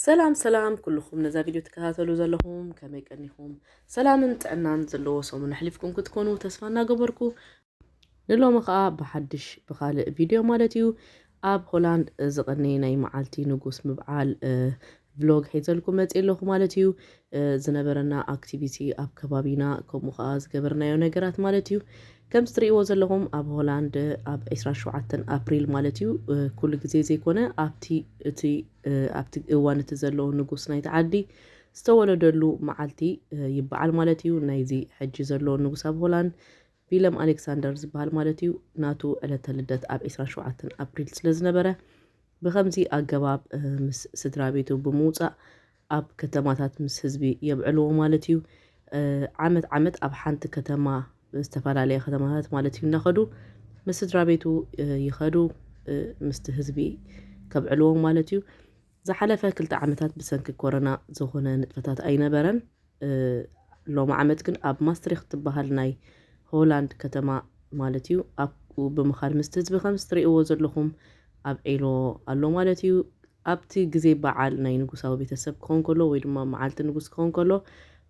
ሰላም ሰላም ኩልኹም ነዛ ቪድዮ ትከታተሉ ዘለኹም፣ ከመይ ቀኒኹም? ሰላምን ጥዕናን ዘለዎ ሰሙን ኣሕሊፍኩም ክትኮኑ ተስፋ እናገበርኩ፣ ንሎሚ ኸኣ ብሓድሽ ብኻልእ ቪድዮ ማለት እዩ፣ ኣብ ሆላንድ ዝቐነየ ናይ መዓልቲ ንጉስ ምብዓል፣ እ፣ ቭሎግ ሒዘልኩም መፅእ ኣለኹ ማለት እዩ። እ፣ ዝነበረና ኣክቲቪቲ ኣብ ከባቢና፣ ከምኡ ኸኣ ዝገበርናዮ ነገራት ማለት እዩ። ከም እትርእይዎ ዘለኹም ኣብ ሆላንድ ኣብ ዕስራን ሸውዓተን ኣፕሪል ማለት እዩ፣ እ፣ ኩሉ ግዜ ዘይኮነ ኣብቲ፣ እቲ፣ እ፣ ኣብቲ እዋን እቲ ዘሎ ንጉስ ናይቲ ዓዲ ዝተወለደሉ መዓልቲ፣ እ፣ ይበዓል ማለት እዩ። ናይዚ ሕጂ ዘሎ ንጉስ ኣብ ሆላንድ ቪለም ኣሌክሳንደር ዝበሃል ማለት እዩ። ናቱ ዕለተ ልደት ኣብ ዕስራን ሸውዓተን ኣፕሪል ስለ ዝነበረ ብኸምዚ ኣገባብ፣ እ፣ ምስ ስድራ ቤቱ ብምውጻእ ኣብ ከተማታት ምስ ህዝቢ የብዕልዎ ማለት እዩ። እ፣ ዓመት ዓመት ኣብ ሓንቲ ከተማ፣ ዝተፈላለያ ከተማታት ማለት እዩ እናኸዱ ምስ ስድራ ቤቱ፣ እ፣ ይኸዱ፣ እ፣ ምስቲ ህዝቢ ከብዕልዎም ማለት እዩ። ዝሓለፈ ክልተ ዓመታት ብሰንኪ ኮሮና ዝኾነ ንጥፈታት ኣይነበረን። እ፣ ሎሚ ዓመት ግን ኣብ ማስትሪኽት ትበሃል ናይ ሆላንድ ከተማ ማለት እዩ ኣብኡ ብምኻድ ምስቲ ህዝቢ ከም እትርእይዎ ዘለኹም ኣብዒሎ ኣሎ ማለት እዩ። ኣብቲ ግዜ በዓል ናይ ንጉሳዊ ቤተሰብ ክኸውን ከሎ ወይ ድማ መዓልቲ ንጉስ ክኸውን ከሎ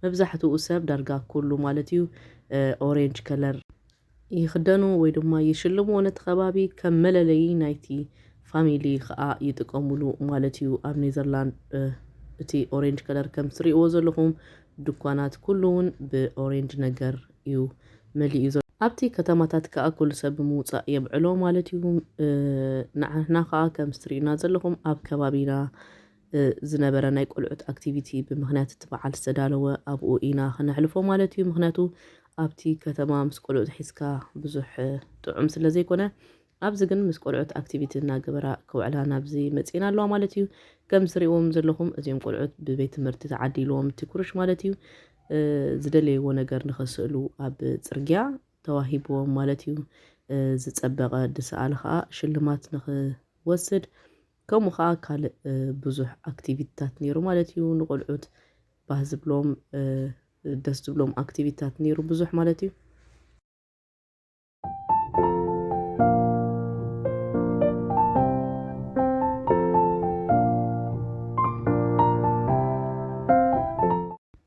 መብዛሕትኡ ሰብ ዳርጋ ኩሉ ማለት እዩ፣ እ፣ ኦሬንጅ ከለር ይኽደኑ ወይ ድማ ይሽልምዎ ነቲ ከባቢ ከም መለለዪ ናይቲ ፋሚሊ ኸኣ ይጥቀሙሉ ማለት እዩ። ኣብ ኔዘርላንድ፣ እ፣ እቲ ኦሬንጅ ከለር ከም እትርእይዎ ዘለኹም ድኳናት ኩሉ እውን ብኦሬንጅ ነገር እዩ መሊኡ ዘሎ። ኣብቲ ከተማታት ከኣ ኩሉ ሰብ ብምውጻእ የብዕሎ ማለት እዩ። እ፣ ንዓና ከኣ ከም እትርእዩና ዘለኹም ኣብ ከባቢና፣ እ፣ ዝነበረ ናይ ቆልዑት ኣክቲቪቲ ብምኽንያት እቲ በዓል ዝተዳለወ ኣብኡ ኢና ከነሕልፎ ማለት እዩ። ምኽንያቱ ኣብቲ ከተማ ምስ ቆልዑት ሒዝካ ብዙሕ፣ እ፣ ጥዑም ስለ ዘይኮነ፣ ኣብዚ ግን ምስ ቆልዑት ኣክቲቪቲ እናገበራ ከውዕላ ናብዚ መጺእና ኣለዋ ማለት እዩ። ከም እትርእይዎም ዘለኹም እዚኦም ቆልዑት ብቤት ትምህርቲ ተዓዲልዎም እቲ ኩርሽ ማለት እዩ፣ እ፣ ዝደለይዎ ነገር ንኸስእሉ ኣብ ጽርግያ ተዋሂብዎም ማለት እዩ። እ፣ ዝጸበቐ ድሰኣል ኸኣ ሽልማት ንኽወስድ፣ ከምኡ ኸኣ ካልእ፣ እ፣ ብዙሕ ኣክቲቪቲታት ነይሩ ማለት እዩ። ንቆልዑት ባህ ዝብሎም፣ እ፣ ደስ ዝብሎም ኣክቲቪቲታት ነይሩ ብዙሕ ማለት እዩ።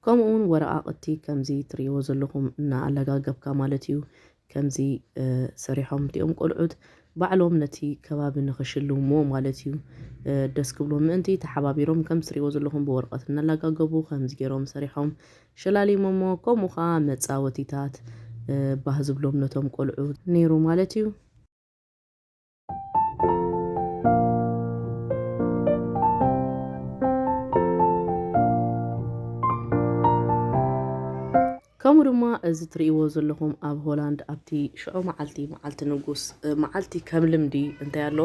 ከምኡ እውን ወረቓቕቲ ከምዚ ትርእይዎ ዘለኹም እናኣለጋገብካ ማለት እዩ። ከምዚ፣ እ፣ ሰሪሖም እቲኦም ቆልዑት ባዕሎም ነቲ ከባቢ ንኽሽልምዎ ማለት እዩ። እ፣ ደስ ክብሎም ምእንቲ ተሓባቢሮም ከም እትርእይዎ ዘለኹም ብወረቐት እናላጋገቡ ከምዚ ገይሮም ሰሪሖም ሸላሊሞሞ። ከምኡ ኸዓ መጻወቲታት፣ እ፣ ባህ ዝብሎም ነቶም ቆልዑ ነይሩ ማለት እዩ። ከምኡ ድማ እዚ ትርእይዎ ዘለኹም ኣብ ሆላንድ ኣብቲ ሽዑ መዓልቲ፣ መዓልቲ ንጉስ፣ እ፣ መዓልቲ ከም ልምዲ እንታይ ኣሎ፣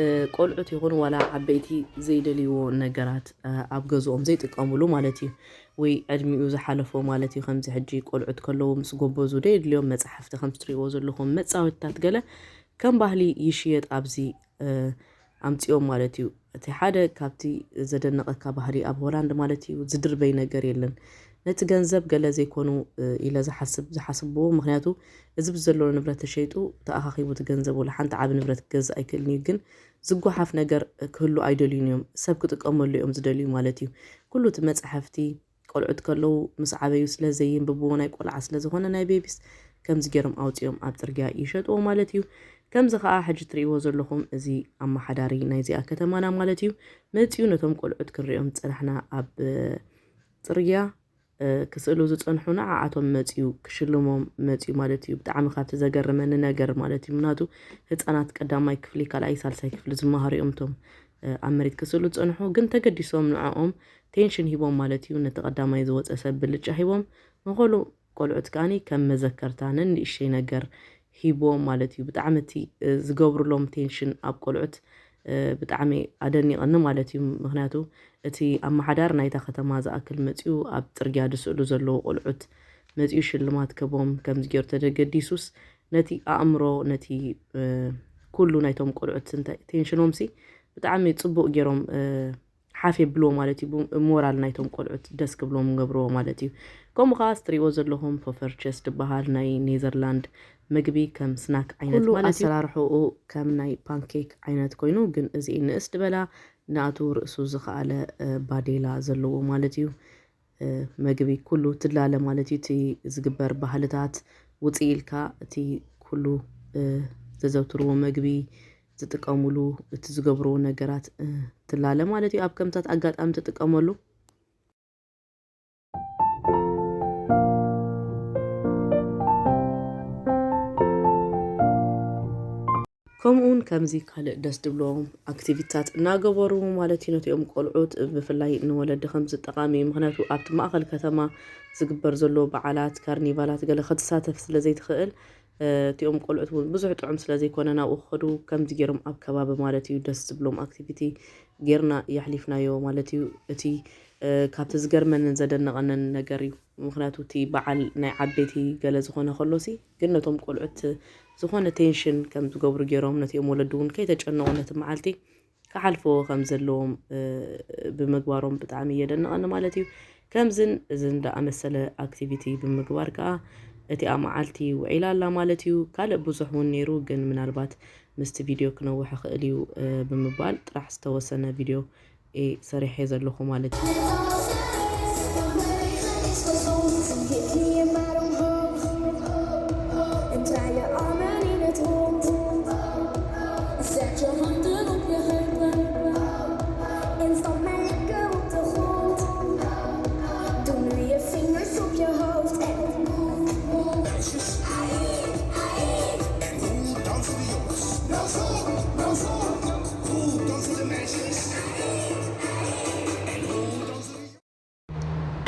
እ፣ ቆልዑት ይኹን ዋላ ዓበይቲ ዘይደልይዎ ነገራት፣ እ፣ ኣብ ገዝኦም ዘይጥቀሙሉ ማለት እዩ። ወይ ዕድሚኡ ዝሓለፎ ማለት እዩ። ከምዚ ሕጂ ቆልዑት ከለዉ ምስ ጎበዙ ደየድልዮም መጻሕፍቲ ከም ትርእይዎ ዘለኹም መጻወቲታት ገለ ከም ባህሊ ይሽየጥ ኣብዚ፣ እ፣ ኣምጺኦም ማለት እዩ። እቲ ሓደ ካብቲ ዘደነቐካ ባህሊ ኣብ ሆላንድ ማለት እዩ፣ ዝድርበይ ነገር የለን። ነቲ ገንዘብ ገለ ዘይኮኑ፣ እ፣ ኢለ ዝሓስብ፣ ዝሓስብዎ፣ ምኽንያቱ እዚ ብዘሎ ንብረት ተሸይጡ ተኣኻኺቡ እቲ ገንዘብ ወላ ሓንቲ ዓቢ ንብረት ክገዝእ ኣይክእልን እዩ፣ ግን ዝጓሓፍ ነገር ክህሉ ኣይደልዩን እዮም። ሰብ ክጥቀመሉ እዮም ዝደልዩ ማለት እዩ። ኩሉ እቲ መጻሕፍቲ፣ ቆልዑት ከለዉ ምስ ዓበዩ ስለ ዘየንብብዎ ናይ ቆልዓ ስለ ዝኾነ ናይ ቤቢስ ከምዚ ገይሮም ኣውጺኦም ኣብ ጽርግያ ይሸጥዎ ማለት እዩ። ከምዚ ኸኣ ሕጂ ትርእይዎ ዘለኹም እዚ ኣመሓዳሪ ናይዚኣ ከተማና ማለት እዩ መጺኡ ነቶም ቆልዑት ክንሪኦም ዝጸናሕና ኣብ ጽርግያ፣ እ፣ ክስእሉ ዝጸንሑ ንዓኣቶም መጺኡ ክሽልሞም መጺኡ ማለት እዩ። ብጣዕሚ ካብቲ ዘገርመኒ ነገር ማለት እዩ። ምኽንያቱ ህጻናት ቀዳማይ ክፍሊ፣ ካልኣይ፣ ሳልሳይ ክፍሊ ዝመሃሩ እዮም እቶም፣ እ፣ ኣብ መሬት ክስእሉ ዝጸንሑ። ግን ተገዲሶም ንዕኦም ቴንሽን ሂቦም ማለት እዩ። ነቲ ቀዳማይ ዝወጸ ሰብ ብልጫ ሂቦም፣ ንኸሉ ቆልዑት ከኣኒ ከም መዘከርታ ነንእሽተይ ነገር ሂቦም ማለት እዩ። ብጣዕሚ እቲ፣ እ፣ ዝገብሩሎም ቴንሽን ኣብ ቆልዑት፣ እ፣ ብጣዕሚ ኣደኒቐኒ ማለት እዩ። ምኽንያቱ እቲ ኣመሓዳሪ ናይታ ከተማ ዝኣክል መጺኡ ኣብ ጽርግያ ዝስእሉ ዘለዉ ቆልዑት መጺኡ ሽልማት ክህቦም ከምዚ ገይሩ ተደገዲሱስ ነቲ ኣእምሮ፣ ነቲ፣ እ፣ ኩሉ ናይቶም ቆልዑት እንታይ ቴንሽኖምሲ ብጣዕሚ ጽቡቕ ገይሮም፣ እ፣ ሓፍ የብልዎ ማለት እዩ። ቡ-፣ ሞራል ናይቶም ቆልዑት ደስ ክብሎም ገብርዎ ማለት እዩ። ከምኡ ኸዓ እትርእይዎ ዘለኹም ፖፈርቸስ ዝበሃል ናይ ኔዘርላንድ ምግቢ ከም ስናክ ዓይነት ኩሉ ማለት እዩ። ኣሰራርሕኡ ከም ናይ ፓንኬክ ዓይነት ኮይኑ፣ ግን እዚ ንእስ ዝበላ ናቱ ርእሱ ዝኸኣለ ባዴላ ዘለዎ ማለት እዩ። መግቢ ኩሉ ትላለ ማለት እዩ። እቲ ዝግበር ባህልታት ውፅእ ኢልካ እቲ ኩሉ ዘዘውትርዎ መግቢ ዝጥቀሙሉ እቲ ዝገብርዎ ነገራት ትላለ ማለት እዩ። ኣብ ከምታት ኣጋጣሚ ትጥቀመሉ። ከምኡውን ከምዚ ካልእ ደስ ድብሎም ኣክቲቪታት እናገበሩ ማለት እዩ። ነቲኦም ቆልዑት ብፍላይ ንወለዲ ከምዚ ጠቓሚ እዩ። ምክንያቱ ኣብቲ ማእኸል ከተማ ዝግበር ዘሎ በዓላት፣ ካርኒቫላት ገለ ክትሳተፍ ስለ ዘይትኽእል፣ እቲኦም ቆልዑት እውን ብዙሕ ጥዑም ስለ ዘይኮነ ናብኡ ክኸዱ ከምዚ ገይሮም ኣብ ከባቢ ማለት እዩ ደስ ዝብሎም ኣክቲቪቲ ጌርና የሕሊፍናዮ ማለት እዩ። እቲ ካብቲ ዝገርመንን ዘደነቐንን ነገር እዩ። ምክንያቱ እቲ በዓል ናይ ዓበይቲ ገለ ዝኾነ ከሎሲ ግን ነቶም ቆልዑት ዝኾነ ቴንሽን ከም ዝገብሩ ገይሮም ነቲኦም ወለዲ እውን ከይተጨነቑ ነቲ መዓልቲ ክሓልፍዎ ከም ዘለዎም ብምግባሮም ብጣዕሚ እየደንቐኒ ማለት እዩ። ከምዝን እዝን ደኣመሰለ ኣክቲቪቲ ብምግባር ከዓ እቲኣ መዓልቲ ውዒላ ኣላ ማለት እዩ። ካልእ ብዙሕ እውን ነይሩ፣ ግን ምናልባት ምስቲ ቪድዮ ክነውሕ ይኽእል እዩ ብምባል ጥራሕ ዝተወሰነ ቪድዮ እየ ሰሪሐ ዘለኹ ማለት እዩ።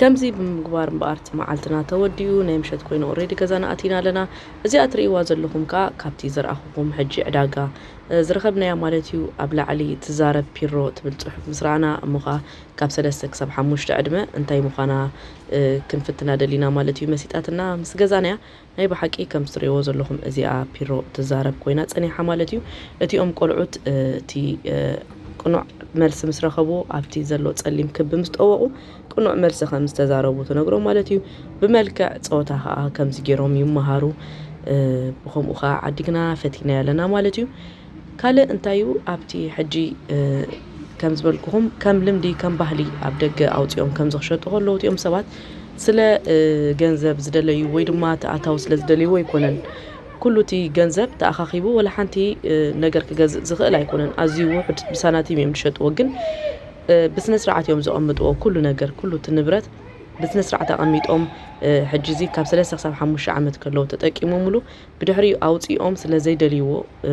ከምዚ ብምግባር እምበኣር እቲ መዓልትና ተወዲኡ ናይ ምሸት ኮይኑ ኦሬዲ ገዛና ኣቲና ኣለና። እዚኣ ትርእይዋ ዘለኹም ከኣ ካብቲ ዘርኣኹኹም ሕጂ ዕዳጋ ዝረኸብናያ ማለት እዩ። ኣብ ላዕሊ ትዛረብ ፒሮ ትብል ጽሑፍ ምስ ረኣና እሞ ከኣ ካብ ሰለስተ ክሳብ ሓሙሽተ ዕድመ እንታይ ምዃና ክንፍትና ደሊና ማለት እዩ። መሲጣትና ምስ ገዛናያ ናይ ብሓቂ ከም ትርእይዎ ዘለኹም እዚኣ ፒሮ ትዛረብ ኮይና ጸኒሓ ማለት እዩ። እቲኦም ቆልዑት እቲ ቅኑዕ መልሲ ምስ ረኸቡ ኣብቲ ዘሎ ጸሊም ክቢ ምስ ጠወቑ ቅኑዕ መልሲ ከም ዝተዛረቡ ትነግሮም ማለት እዩ። ብመልክዕ ጸወታ ከዓ ከምዚ ገይሮም ይመሃሩ። ብኸምኡ ከዓ ዓዲግና ፈቲና ያለና ማለት እዩ። ካልእ እንታይ እዩ ኣብቲ ሕጂ ከም ዝበልኩኹም ከም ልምዲ ከም ባህሊ ኣብ ደገ ኣውፂኦም ከም ዝኽሸጡ ከለዉ እቲኦም ሰባት ስለ ገንዘብ ዝደለዩ ወይ ድማ ተኣታዊ ስለ ዝደለዩ ኣይኮነን። ኩሉ እቲ ገንዘብ ተኣኻኺቡ ወላ ሓንቲ ነገር ክገዝእ ዝኽእል ኣይኮነን። ኣዝዩ ውሑድ ብሳናቲም እዮም ዝሸጥዎ፣ ግን ብስነ ስርዓት እዮም ዘቐምጥዎ። ኩሉ ነገር ኩሉ እቲ ንብረት ብስነ ስርዓት ኣቐሚጦም ሕጂ እዚ ካብ ሰለስተ ክሳብ ሓሙሽተ ዓመት ከለዉ ተጠቂሞምሉ ብድሕሪኡ ኣውፂኦም ስለ ዘይደልይዎ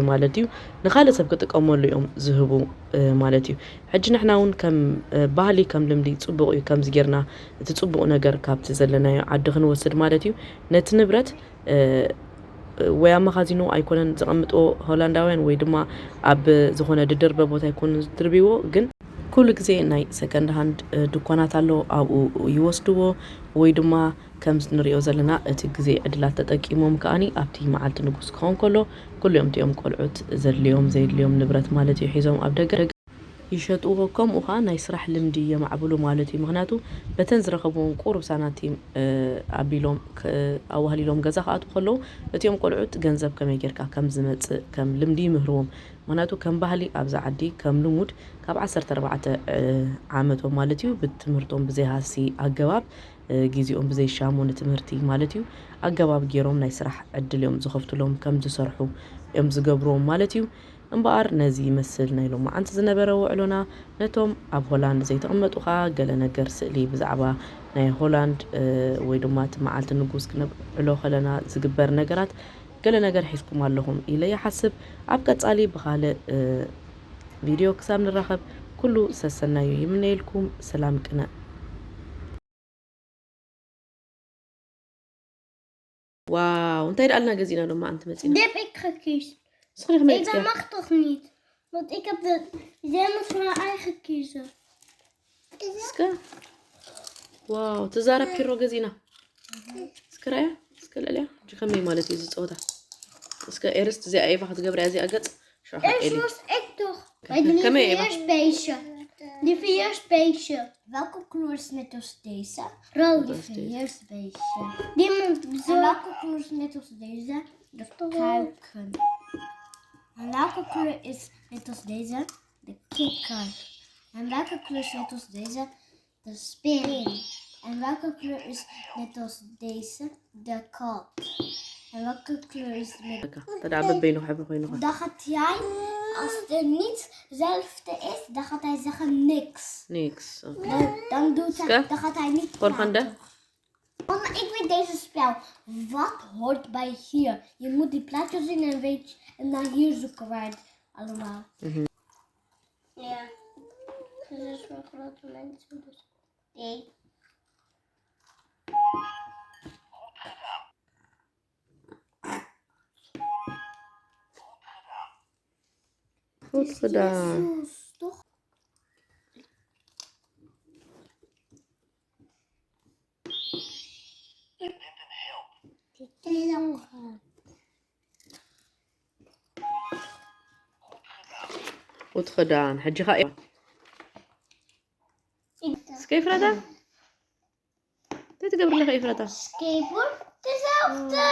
ማለት እዩ ንኻልእ ሰብ ክጥቀመሉ እዮም ዝህቡ ማለት እዩ። ሕጂ ንሕና እውን ከም ባህሊ ከም ልምዲ ፅቡቕ እዩ ከምዚ ጌርና እቲ ፅቡቕ ነገር ካብቲ ዘለናዮ ዓዲ ክንወስድ ማለት እዩ። ነቲ ንብረት ወይ ኣብ መኻዚኖ ኣይኮነን ዘቐምጥዎ ሆላንዳውያን ወይ ድማ ኣብ ዝኾነ ድድርበ ቦታ ኣይኮኑ ዝድርብዎ፣ ግን ኩሉ ግዜ ናይ ሰከንድ ሃንድ ድኳናት ኣሎ ኣብኡ ይወስድዎ ወይ ድማ ከምዚ ንሪኦ ዘለና እቲ ግዜ ዕድላት ተጠቂሞም ከኣኒ ኣብቲ መዓልቲ ንጉስ ክኸውን ከሎ ኩሉ እዮም እቲኦም ቆልዑት ዘድልዮም ዘየድልዮም ንብረት ማለት እዩ ሒዞም ኣብ ደገ ይሸጥዎ። ከምኡ ከዓ ናይ ስራሕ ልምዲ የማዕብሉ ማለት እዩ። ምክንያቱ በተን ዝረኸብዎም ቁሩብ ሳናቲም ኣቢሎም ኣዋህሊሎም ገዛ ክኣትዉ ከለዉ እቲኦም ቆልዑት ገንዘብ ከመይ ጌርካ ከም ዝመፅእ ከም ልምዲ ይምህርዎም። ምክንያቱ ከም ባህሊ ኣብዚ ዓዲ ከም ልሙድ ካብ ዓሰርተ ኣርባዕተ ዓመቶም ማለት እዩ ብትምህርቶም ብዘይሃሲ ኣገባብ ጊዜኦም ብዘይሻሙ ንትምህርቲ ማለት እዩ ኣገባብ ገይሮም ናይ ስራሕ ዕድል እዮም ዝኸፍትሎም ከም ዝሰርሑ እዮም ዝገብርዎም ማለት እዩ። እምበኣር ነዚ ይመስል ናይ ሎማዓንቲ ዝነበረ ውዕሎና ነቶም ኣብ ሆላንድ ዘይተቐመጡ ኸኣ ገለ ነገር ስእሊ ብዛዕባ ናይ ሆላንድ ወይ ድማ እቲ መዓልቲ ንጉስ ክነብዕሎ ከለና ዝግበር ነገራት ገለ ነገር ሒዝኩም ኣለኹም ኢለ ይሓስብ። ኣብ ቀጻሊ ብኻልእ ቪድዮ ክሳብ ንራኸብ ኩሉ ሰሰናዩ ይምነየልኩም። ሰላም ቅነ ዋው እንታይ ደኣልና ገዚእና ሎማ ኣንቲ መጺና Dit heb ik gekies. ስኽሪ ከመይ Ik ጽያ mag toch niet? Want ik heb de Zemmes maar eigen kiezen. እስከ ዋው ትዛረብ ፒሮ ገዚእና እስከ ራያ እስከ ልዕልያ ሕጂ ከመይ ማለት እዩ ዝፀወታ እስከ ኤርስት እዚኣ ኤቫ ክትገብርያ እዚኣ ገፅ ሸኻ Eerst ኤሊ was ik toch Kan- bij kan mee, de Eva. Eerstbeestje. Die Eerstbeestje. Welke kleur is net als deze? Rood. Dat is deze. Eerstbeestje. Die moet zo. En welke kleur is net als deze? De kuiken. En welke kleur is net als deze? De kikker. En welke kleur is net als deze? De spin. En welke kleur is net als deze? De kat. En welke kleur is met... ተዳ በበይኑ ክሕብሩ ኮይኑ Dan gaat hij, als er niet hetzelfde is, dan gaat hij zeggen niks. ኒክስ Dan, dan, doet hij, Ska- dan gaat hij niet Volgende. praten. Mama, ik weet deze spel. Wat hoort bij hier? Je moet die plaatjes zien en weet en dan hier zoeken waar het allemaal. Mhm. Ja. Dat is voor grote mensen. Dus. Nee. Goed gedaan. Jezus, toch? Goed gedaan. ሕጂ ኸ እስከ ይፍረዳ እንታይ ትገብር ኣለኻ ይፍረዳ Skateboard? Dezelfde.